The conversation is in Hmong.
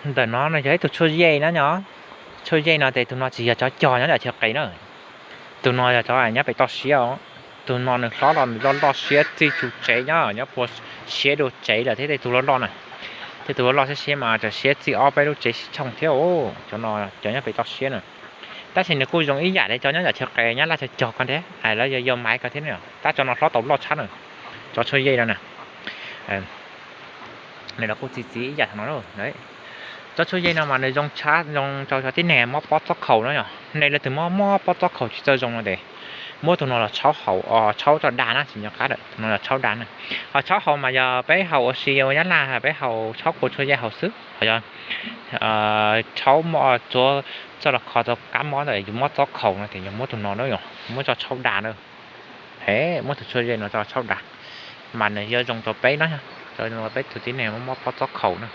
Ntawm no no yog ib tug tshuaj yej na nyob. Tshuaj yej no ces tus no tsis yog cov cog nyob yam chaw qis na. Tus no yog cov nyob pem toj siab os. Tus no nws hlob los nws loj loj siab txij tsuv tsev nyob, nyob puag siab dua tsev lawm thiab tej tus loj loj na. Tej tus loj loj siab siab mas cov siab txij ob peb lub tsev sib tshooj thiab. Cov no cov nyob pem toj siab na. Tab sis nws kuj zoo ib yam li cov nyob yam chaw qis nyab laj cog cog ko thiab, lawv yog yog maiv ko thiab na. Tab cov no hlob tau loj tshaj na. Cov tshuaj yej no na. Nws los kuj txi txiv ib yam no. Cov tshuaj yej no mas nws zoo tshaj, zoo rau cov tib neeg mob pob txob khaus no yom. Nej leej twg mob mob pob txob khaus tsis txawj zoo no ces muab tus no los tshauv haus, tshauv tso da na, tsis nco qab lawm, tus no los tshauv da na. Ho tshauv haus mas yog peb haus ua si ua nyab laj, peb haus tshauv kua tshuaj yej haus xwb. Ho yog tshauv mob txuav txoj los kho tau kab mob ntawm yus mob txob khaus no ces yog muab tus no na yom, muab tso tshauv da na. Muab tus tshuaj yej no tso tshauv da, mas nws yuav zoo rau peb no, rau peb tus tib neeg mob pob txob khaus na.